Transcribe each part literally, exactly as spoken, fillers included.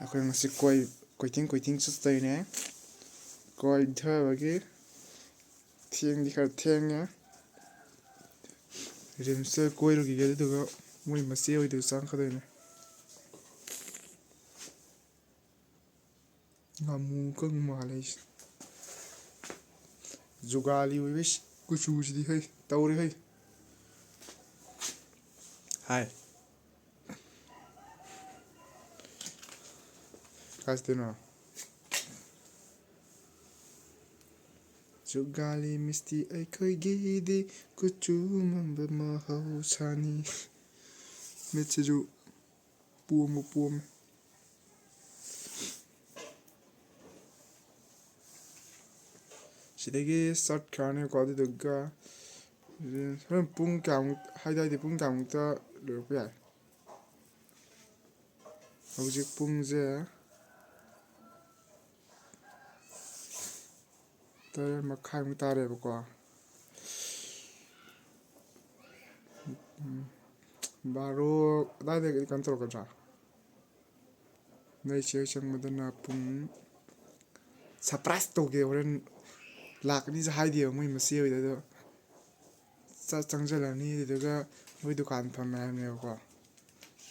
ꯑꯩꯈꯣꯏ ꯉꯁꯤ ꯀꯣꯏ-, ꯀꯣꯏꯊꯤꯡ ꯀꯣꯏꯊꯤꯡ ꯆꯠꯇꯣꯏꯅꯦ꯫ ꯀꯣꯏꯊꯕꯒꯤ ꯊꯦꯡꯗꯤ ꯈꯔ ꯊꯦꯡꯉꯦ꯫ ꯔꯤꯝꯁꯇ ꯀꯣꯏꯔꯨꯈꯤꯒꯦ, ꯑꯗꯨꯗꯨꯒ ꯃꯣꯏ ꯃꯆꯦ ꯍꯣꯏꯗꯁꯨ ꯆꯪꯉꯛꯀꯗꯣꯏꯅꯦ꯫ ꯉꯥꯃꯨ ꯀꯪ ꯃꯥꯜꯂꯦ ꯑꯩꯁꯦ꯫ ꯖꯨꯒꯥꯂꯤ ꯑꯣꯏꯕꯩ ꯀꯨꯆꯨꯁꯤꯗꯤ ꯍꯩ, ꯇꯧꯔꯦ ꯍꯩ꯫ ꯍꯥꯏ꯫ ꯀꯥꯏ ꯆꯠꯇꯣꯏꯅꯣ? ꯖꯨꯒꯥꯂꯤ ꯃꯤꯁꯇꯤ ꯑꯩꯈꯣꯏꯒꯤꯗꯤ ꯀꯨꯆꯨ ꯃꯝꯕ ꯃꯍꯧꯁꯥꯅꯤ꯫ ꯃꯤꯠꯁꯤꯁꯨ ꯄꯣꯝꯕ ꯄꯣꯝꯃꯦ꯫ ꯁꯤꯗꯒꯤ ꯆꯠꯈ꯭ꯔꯅꯤꯀꯣ, ꯑꯗꯨꯗꯨꯒ ꯍꯣꯔꯦꯟ ꯄꯨꯡ ꯀꯌꯥꯃꯨꯛ ꯍꯥꯏꯗꯥꯏꯗꯤ, ꯄꯨꯡ ꯀꯌꯥꯃꯨꯛꯇ ꯂꯣꯏꯔꯛꯄ ꯌꯥꯏ? ꯍꯧꯖꯤꯛ ꯄꯨꯡꯁꯦ ꯇꯔꯦꯠ ꯃꯈꯥꯏꯃꯨꯛ ꯇꯥꯔꯦꯕꯀꯣ꯫ ꯎꯝ, ꯕꯥꯔꯣ ꯑꯗꯥꯏꯗꯒꯤꯗꯤ ꯀꯩꯅꯣ ꯇꯧꯔꯛꯀꯗ꯭ꯔꯥ? ꯅꯣꯏ ꯆꯦ ꯆꯪꯕꯗꯅ ꯄꯨꯡ, ꯁꯔꯄ꯭ꯔꯥꯏꯁ ꯇꯧꯒꯦ, ꯍꯣꯔꯦꯟ ꯂꯥꯛꯀꯅꯤꯁꯨ ꯍꯥꯏꯗꯦꯕ ꯃꯣꯏ ꯃꯆꯦ ꯍꯣꯏꯗ꯫ ꯑꯗꯣ ꯆꯠ ꯆꯪꯁꯤꯜꯂꯅꯤ, ꯑꯗꯨꯗꯨꯒ ꯃꯣꯏ ꯗꯨꯀꯥꯟ ꯐꯝꯃꯦ ꯍꯥꯏꯕꯅꯦꯕꯀꯣ꯫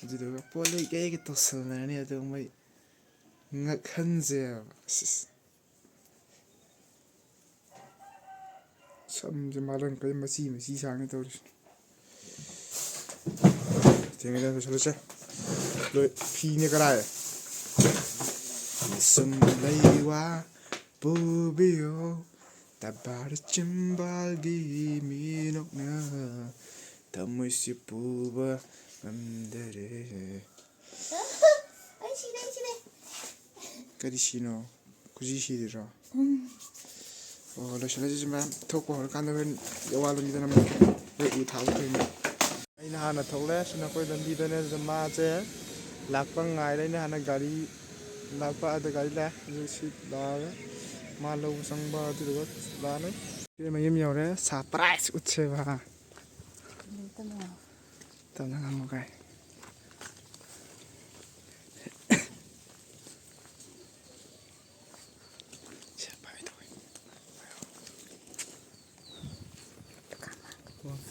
ꯑꯗꯨꯗꯨꯒ "ꯄꯣꯠ ꯂꯩꯒꯦ" ꯇꯧꯁꯤꯜꯂꯅꯤ, ꯑꯗꯨꯒ ꯃꯣꯏ ꯉꯛꯍꯟꯁꯦꯕ꯫ ꯑꯁ, ꯑꯁ꯫ ꯁꯝꯁꯦ ꯃꯥꯂꯪ ꯀꯩ ꯃꯆꯤ ꯃꯆꯤ ꯁꯥꯡꯉꯦ ꯇꯧꯔꯤꯁꯦ꯫ ꯊꯦꯡꯉꯦꯗ, ꯂꯣꯏꯁꯤꯜꯂꯁꯦ꯫ ꯂꯣꯏ-, ꯐꯤꯅꯦ ꯀꯔꯥꯏ? ꯁꯨꯝ ꯂꯩ ꯋꯥ ꯄꯨꯕꯤꯌꯣ, ꯇꯕꯥꯔ ꯆꯤꯝꯕꯥꯜꯒꯤ ꯃꯤꯅꯣꯛꯅ ꯊꯃꯣꯏꯁꯤ ꯄꯨꯕ ꯉꯝꯗꯔꯦ꯫ ꯑꯩ ꯁꯤꯔꯦ, ꯑꯩ ꯁꯤꯔꯦ꯫ ꯀꯔꯤ ꯁꯤꯅꯣ? ꯈꯨꯖꯤ ꯁꯤꯔꯤꯔꯣ? ꯎꯝ꯫ ꯑꯣ, ꯂꯣꯏꯁꯤꯜꯂꯁꯤꯁꯦ ꯃꯌꯥꯝ꯫ ꯊꯣꯛꯄ ꯍꯧꯔꯀꯥꯟꯗ ꯍꯣꯔꯦꯟ ꯑꯋꯥ ꯂꯝꯕꯤꯗ ꯅꯝꯃꯛꯀꯦ꯫ ꯍꯣꯏ, ꯎ ꯊꯥꯕ ꯊꯦꯡꯅ꯫ ꯑꯩꯅ ꯍꯥꯟꯅ ꯊꯣꯛꯂꯦ꯫ ꯁꯤꯅ ꯑꯩꯈꯣꯏ ꯂꯝꯕꯤꯗꯅꯦ꯫ ꯑꯗꯨꯗ ꯃꯥꯁꯦ ꯂꯥꯛꯄ ꯉꯥꯏꯔꯦ꯫ ꯑꯩꯅ ꯍꯥꯟꯅ ꯒꯥꯔꯤ ꯂꯥꯛꯄ, ꯑꯗ ꯒꯥꯔꯤ ꯂꯥꯛꯑꯦ꯫ ꯑꯗꯨ ꯁꯤ ꯂꯥꯛꯑꯒ ꯃꯥ ꯂꯧꯕ ꯆꯪꯕ, ꯑꯗꯨꯗꯨꯒ ꯂꯥꯛꯑꯅꯤ꯫ ꯁꯤ ꯃꯌꯨꯝ ꯌꯧꯔꯦ꯫ ꯁꯔꯄ꯭ꯔꯥꯏꯖ ꯎꯠꯁꯦꯕ꯫ ꯇꯞꯅ ꯉꯥꯡꯉꯨ ꯀꯥꯏ꯫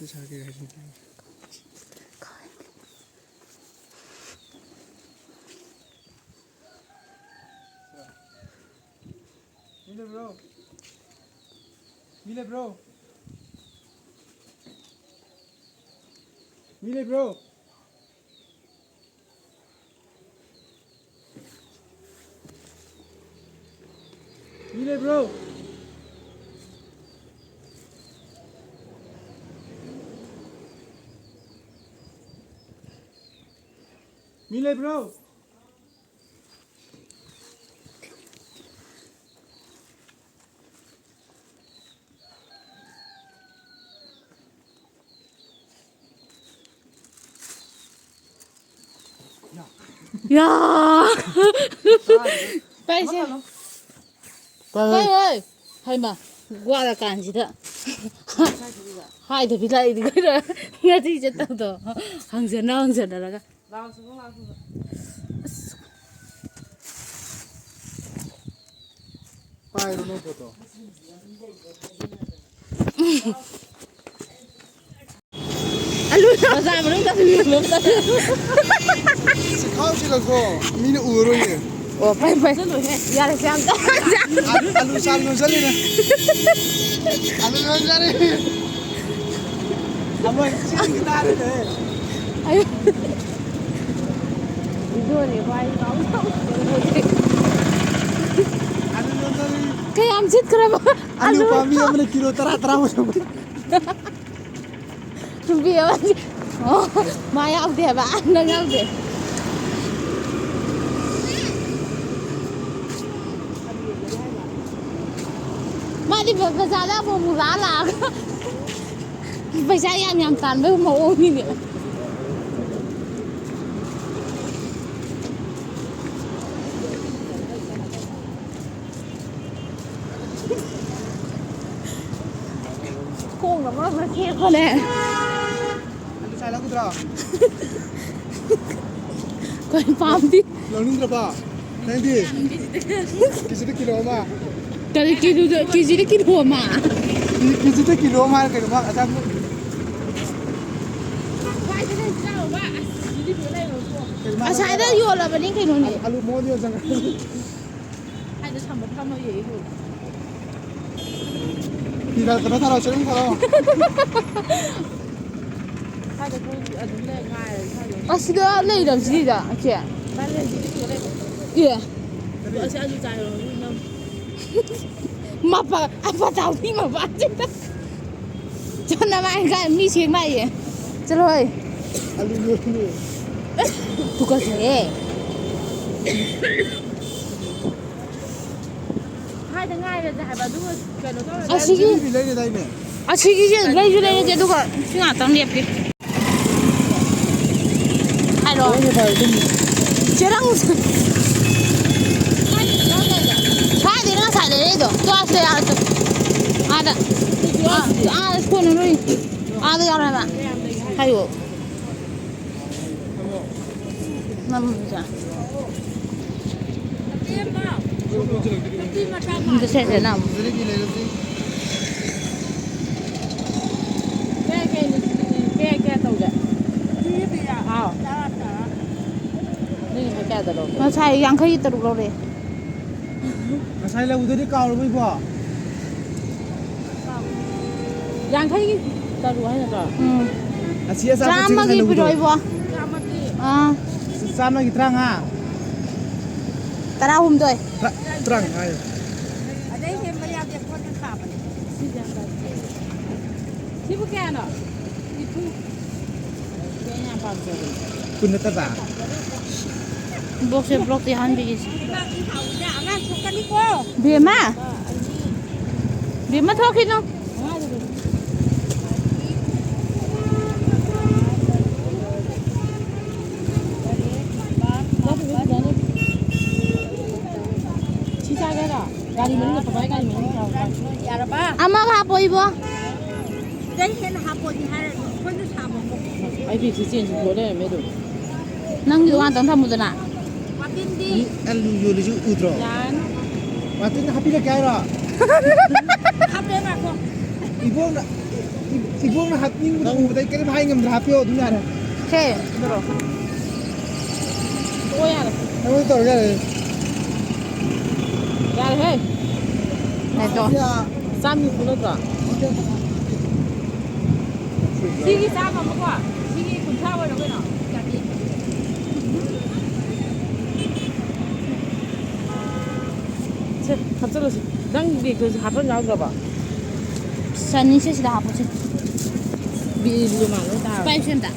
ꯆꯥꯒꯦ ꯍꯥꯏꯕꯅꯤ꯫ ꯃꯤ ꯂꯩꯕ꯭ꯔꯣ? ꯃꯤ ꯂꯩꯕ꯭ꯔꯣ? ꯃꯤ ꯂꯩꯕ꯭ꯔꯣ? ꯃꯤ ꯂꯩꯕ꯭ꯔꯣ? ꯃꯤ ꯂꯩꯕ꯭ꯔꯣ? ꯌꯥ꯫ ꯄꯥꯏꯁꯦ꯫ ꯄꯥꯏ꯫ ꯄꯥꯏ, ꯄꯥꯏ꯫ ꯍꯩꯃꯥ, ꯋꯥꯔꯀꯥꯟꯁꯤꯗ꯫ ꯍꯥꯏꯗꯕꯤ ꯂꯥꯛꯏꯗꯤ ꯀꯩꯅꯣ? ꯉꯁꯤ ꯆꯠꯇꯕꯗꯣ꯫ ꯍꯪꯖꯟꯅ ꯍꯪꯖꯟꯅꯔꯒ꯫ ꯑꯁ꯫ ꯄꯥꯏꯔꯣ ꯅꯣꯏ ꯄꯣꯠꯇꯣ꯫ ꯑꯂꯨ ꯕꯖꯥꯔ ꯃꯅꯨꯡꯗ ꯑꯂꯨ ꯌꯣꯟꯕ ꯑꯃ ꯆꯠꯂꯦ꯫ ꯆꯤꯈꯥꯎ ꯆꯤꯜꯂꯛꯄ꯭ꯔꯣ? ꯃꯤꯅ ꯎꯔꯔꯣꯏꯌꯦ꯫ ꯑꯣ, ꯐꯩ, ꯐꯩ꯫ ꯌꯥꯔꯦꯁꯦ, ꯌꯥꯝ ꯇꯧꯔꯁꯦ꯫ ꯑꯂꯨ, ꯑꯂꯨ ꯆꯥꯔ ꯌꯣꯟꯖꯜꯂꯤꯅꯦ꯫ ꯑꯂꯨ ꯌꯣꯟꯖꯜꯂꯤ꯫ ꯑꯃ ꯆꯤꯡꯒꯤ ꯇꯥꯔꯦꯅꯦ꯫ ꯑꯌꯨ꯫ ꯚꯤꯗꯤꯑꯣꯅꯦꯕ ꯑꯩ ꯉꯥꯎ ꯉꯥꯎ꯫ ꯑꯂꯨ ꯌꯣꯟꯖꯜꯂꯤ꯫ ꯀꯌꯥꯝ ꯁꯤꯠꯈ꯭ꯔꯕ? ꯑꯂꯨ ꯑꯂꯨ꯫ ꯄꯥꯝꯕꯤ ꯑꯃꯅ ꯀꯤꯂꯣ ꯇꯔꯥ, ꯇꯔꯥꯃꯨꯛ ꯂꯧꯕ꯫ ꯅꯨꯄꯤ ꯑꯃꯒꯤ꯫ ꯑꯣ, ꯃꯥ ꯌꯥꯎꯗꯦ ꯍꯥꯏꯕ? ꯅꯪ ꯌꯥꯎꯗꯦ? ꯃꯥꯗꯤ ꯕ-, ꯕꯖꯥꯔꯗ ꯑꯃꯨꯛ ꯑꯃꯨꯛ ꯂꯥꯛꯑ ꯂꯥꯛꯑꯒ ꯄꯩꯁꯥ ꯌꯥꯝ ꯌꯥꯝ ꯇꯥꯟꯕꯒꯤ ꯃꯑꯣꯡꯅꯤꯅꯦ꯫ ꯈꯣꯡꯅ ꯃꯔꯣꯟ ꯑꯃ ꯊꯦꯛꯄꯅꯦ꯫ ꯑꯗꯨ ꯆꯥ ꯂꯧꯒꯗ꯭ꯔꯣ? ꯑꯩꯈꯣꯏ ꯄꯥꯝꯗꯤ꯫ ꯂꯧꯅꯤꯡꯗ꯭ꯔꯕꯣ? ꯅꯪꯗꯤ? ꯀꯦꯖꯤꯗ ꯀꯤꯂꯣ ꯑꯃ꯫ ꯀꯔꯤ ꯀꯤꯂꯣꯗ, ꯀꯦꯖꯤꯗ ꯀꯤꯂꯣ ꯑꯃ? ꯀꯦ-, ꯀꯦꯖꯤꯗ ꯀꯤꯂꯣ ꯑꯃ ꯍꯥꯏꯔ ꯀꯩꯅꯣ? ꯃꯥ ꯑꯆꯥꯄꯣꯠ꯫ ꯉꯁꯥꯏꯗ ꯌꯣꯜꯂꯕꯅꯤ ꯀꯩꯅꯣꯅꯦ꯫ ꯑꯂꯨ ꯃꯣꯟ ꯌꯣꯟꯖꯪ꯫ ꯍꯥꯏꯗ ꯊꯝꯕ ꯐꯝꯃ ꯌꯦꯡꯉꯨ꯫ ꯐꯤ ꯊꯥꯔꯛꯄꯗ ꯊꯥꯔꯛꯑꯣ, ꯆꯦꯔꯪ ꯊꯥꯔꯛꯑꯣ꯫ ꯁ꯭ꯋꯥꯏꯗ ꯑꯩꯈꯣꯏ ꯑꯗꯨꯝ ꯂꯩ ꯉꯥꯏꯔꯦ ꯁ꯭ꯋꯥꯏꯗ꯫ ꯑꯁꯤꯗ ꯂꯩꯔꯕꯁꯤꯗ, ꯏꯆꯦ꯫ ꯃꯥ ꯂꯩ, ꯍꯧꯖꯤꯛꯀꯤ ꯁꯤꯗ ꯂꯩ꯫ ꯑꯦ꯫ ꯑꯁꯤ ꯑꯂꯨ ꯆꯥꯏꯔꯣ, ꯑꯗꯨ ꯅꯝ꯫ ꯃꯄꯥ-, ꯑꯄꯥ ꯇꯥꯎꯕꯤ ꯃꯄꯥꯁꯤꯗ꯫ ꯆꯣꯟꯅ ꯃꯥꯏ ꯀꯥꯏ ꯃꯤ ꯁꯦꯡ ꯂꯥꯛꯏꯌꯦ꯫ ꯆꯠꯂꯣ ꯍꯣꯏ꯫ ꯑꯂꯨ ꯌꯣꯜꯂꯨ꯫ ꯇꯨꯀꯠꯆꯩꯌꯦ꯫ ꯍꯥꯏꯗ ꯉꯥꯏꯔꯁꯦ ꯍꯥꯏꯕ, ꯑꯗꯨꯒ ꯀꯩꯅꯣ ꯇꯧꯔꯁꯦ꯫ ꯑꯁꯤꯒꯤ ꯖꯤꯂꯤꯕꯤ ꯂꯩꯔꯦꯗꯥꯏꯅꯦ? ꯑꯁꯤꯒꯤꯁꯦ ꯂꯩꯁꯨ ꯂꯩꯔꯁꯦ, ꯑꯗꯨꯒ ꯁꯤ ꯉꯥꯛꯇꯪ ꯂꯦꯞꯀꯦ꯫ ꯍꯥꯏꯔꯣ꯫ ꯍꯣꯏꯅꯦ, ꯐꯔꯦ, ꯑꯗꯨꯝ꯫ ꯆꯦꯔꯪ꯫ ꯁ꯭ꯋꯥꯏꯗꯩꯔ ꯉꯁꯥꯏ ꯂꯩꯔꯛꯏꯗꯣ? ꯇꯣ, ꯑꯁꯤꯗ ꯌꯥꯔꯦ, ꯇꯣ꯫ ꯑꯥꯗ꯫ ꯑꯥ, ꯑꯥ, ꯁ꯭ꯀꯨꯜ ꯂꯣꯏ꯫ ꯑꯥꯗ ꯌꯥꯎꯔꯦ ꯍꯥꯏꯕ꯫ ꯍꯥꯏꯌꯣ꯫ ꯅꯝꯖꯦ꯫ ꯑꯝꯇ ꯁꯦ, ꯁꯦ, ꯅꯝ꯫ ꯀꯌꯥ, ꯀꯌꯥ ꯇꯧꯒꯦ? ꯑꯥꯎ꯫ ꯅꯪꯒꯤꯅ ꯀꯌꯥꯗ ꯂꯧꯒꯦ? ꯉꯁꯥꯏ ꯌꯥꯡꯈꯩꯒꯤ ꯇꯔꯨꯛ ꯂꯧꯔꯛꯑꯦ꯫ ꯉꯁꯥꯏ ꯂꯧꯕꯗꯨꯗꯤ ꯀꯥꯎꯔꯕꯣ ꯏꯕꯣ? ꯌꯥꯡꯈꯩꯒꯤ ꯇꯔꯨꯛ ꯍꯥꯏ ꯅꯠꯇ꯭ꯔꯣ? ꯎꯝ꯫ ꯑꯁꯤ ꯑꯆꯥꯄꯣꯠꯁꯤ ꯉꯁꯥꯏ ꯆꯥꯝꯃꯒꯤ ꯂꯧꯕꯗꯣ꯫ ꯄꯤꯔꯛꯑꯣ ꯏꯕꯣ꯫ ꯑꯥ꯫ ꯆꯥꯝꯃꯒꯤ ꯇꯔꯥꯃꯉꯥ꯫ ꯇꯔꯥꯍꯨꯝꯗꯣꯏ꯫ ꯇꯔꯥ-, ꯇꯔꯥꯃꯉꯥ ꯍꯥꯏꯌꯣ꯫ ꯑꯗꯩ ꯍꯦꯟꯕ ꯌꯥꯗꯦ, ꯄꯣꯠꯅ ꯁꯥꯕꯅꯦ꯫ ꯁꯤꯕꯨ ꯀꯌꯥꯅꯣ? ꯅꯤꯐꯨ꯫ ꯀꯨꯟ ꯅꯠꯇꯕ? ꯕ꯭ꯂꯣꯛꯁꯦ ꯕ꯭ꯂꯣꯛꯇꯤ ꯍꯥꯟꯕꯤꯒꯦꯁꯦ꯫ ꯕꯦꯝꯃ! ꯕꯦꯝꯃ, ꯊꯣꯛꯈꯤꯅꯨ꯫ ꯁꯤ ꯆꯥꯒꯦꯔꯣ? ꯒꯥꯔꯤ ꯃꯅꯨꯡꯗ ꯄꯨꯈꯥꯏ, ꯒꯥꯔꯤ ꯃꯅꯨꯡꯗ ꯆꯥꯎ꯫ ꯑꯃꯒ ꯍꯥꯞꯄꯣ ꯏꯕꯣ꯫ ꯁꯤꯗꯩ ꯍꯦꯟꯅ ꯍꯥꯞꯄꯣꯗꯤ ꯍꯥꯏꯔꯅꯨ, ꯑꯩꯈꯣꯏꯅ ꯁꯥꯕ ꯄꯣꯠ꯫ ꯑꯩ ꯕꯦꯒꯁꯤ ꯆꯦꯟꯖ ꯄꯨꯊꯣꯛ ꯂꯩꯔꯝꯃꯦ ꯑꯗꯨꯝ꯫ ꯅꯪꯒꯤꯗꯣ ꯉꯥꯛꯇꯪ ꯊꯝꯃꯨꯗꯅ꯫ ꯋꯥꯇꯤꯟꯗꯤ? ꯃꯤ ꯑꯂꯨ ꯌꯣꯜꯂꯤꯁꯤ ꯎꯗ꯭ꯔꯣ? ꯌꯥꯔꯅꯤ꯫ ꯋꯥꯇꯤꯟ ꯍꯥꯞꯄꯤꯔꯛꯀꯦ ꯍꯥꯏꯔꯣ? ꯍꯥꯞꯄꯦ ꯉꯥꯏꯈꯣ꯫ ꯏꯕꯣꯛꯅ, ꯏ-, ꯏꯕꯣꯛꯅ ꯍꯥꯞꯅꯤꯡꯕꯗꯣ ꯎꯕꯗꯩ ꯀꯔꯤꯝ ꯍꯥꯏ ꯉꯝꯗ꯭ꯔꯦ, ꯍꯥꯞꯄꯤꯌꯣ ꯑꯗꯨꯝ ꯌꯥꯔꯦ꯫ ꯁꯦ, ꯑꯗꯨꯔꯣ? ꯍꯣꯏ, ꯌꯥꯔꯦ꯫ ꯑꯩꯉꯣꯟꯗ ꯇꯧꯔ ꯌꯥꯔꯦ꯫ ꯌꯥꯔꯦꯍꯦ꯫ ꯉꯥꯏꯈꯣ꯫ ꯆꯥꯝ ꯅꯤꯐꯨ ꯅꯠꯇ꯭ꯔꯣ? ꯁꯤꯒꯤ ꯆꯥꯝꯃ ꯑꯃꯀꯣ, ꯁꯤꯒꯤ ꯀꯨꯟꯊ꯭ꯔꯥ ꯑꯣꯏꯔꯣ ꯀꯩꯅꯣ? ꯁꯦ, ꯍꯥꯞꯆꯜꯂꯁꯤ꯫ ꯅꯪ ꯕꯦꯒꯇꯨꯁꯨ ꯍꯥꯞꯐꯝ ꯌꯥꯎꯗ꯭ꯔꯕꯣ? ꯆꯅꯤꯁꯦ ꯁꯤꯗ ꯍꯥꯞꯄꯣꯁꯦ꯫ ꯕꯤꯜꯗꯨ ꯃꯥꯜꯂꯦ ꯇꯥꯔꯦ꯫ ꯄꯥꯏꯁꯦ ꯑꯝꯇ꯫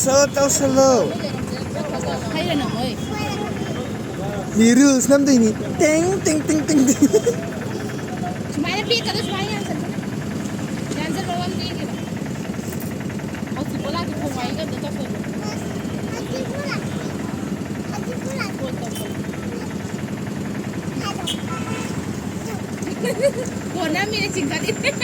ꯁꯣ ꯇꯧꯁꯜꯂꯣ꯫ ꯍꯩꯔ ꯅꯪꯉꯣꯏ꯫ ꯃꯤ ꯔꯤꯜꯁ ꯅꯝꯗꯣꯏꯅꯤ꯫ ꯇꯦꯡ, ꯇꯦꯡ, ꯇꯦꯡ, ꯇꯦꯡ, ꯇꯦꯡ꯫ ꯁꯨꯃꯥꯏꯅ ꯄꯦꯛꯀꯗꯣ ꯁꯨꯃꯥꯏꯅ ꯌꯥꯟꯁꯤꯟꯕ꯫ ꯌꯥꯟꯁꯤꯟꯕ ꯑꯃ ꯄꯦꯛꯈꯤꯕ꯫ ꯍꯧꯖꯤꯛ ꯄꯣꯂꯥꯛꯀꯤ ꯐꯣꯟ ꯋꯥꯔꯤꯒ ꯑꯝꯇ ꯇꯧꯁꯜꯂꯨ꯫ ꯐꯣꯟ ꯅꯝꯃꯤꯅꯦ ꯆꯤꯡꯈꯠꯂꯤꯅꯦ꯫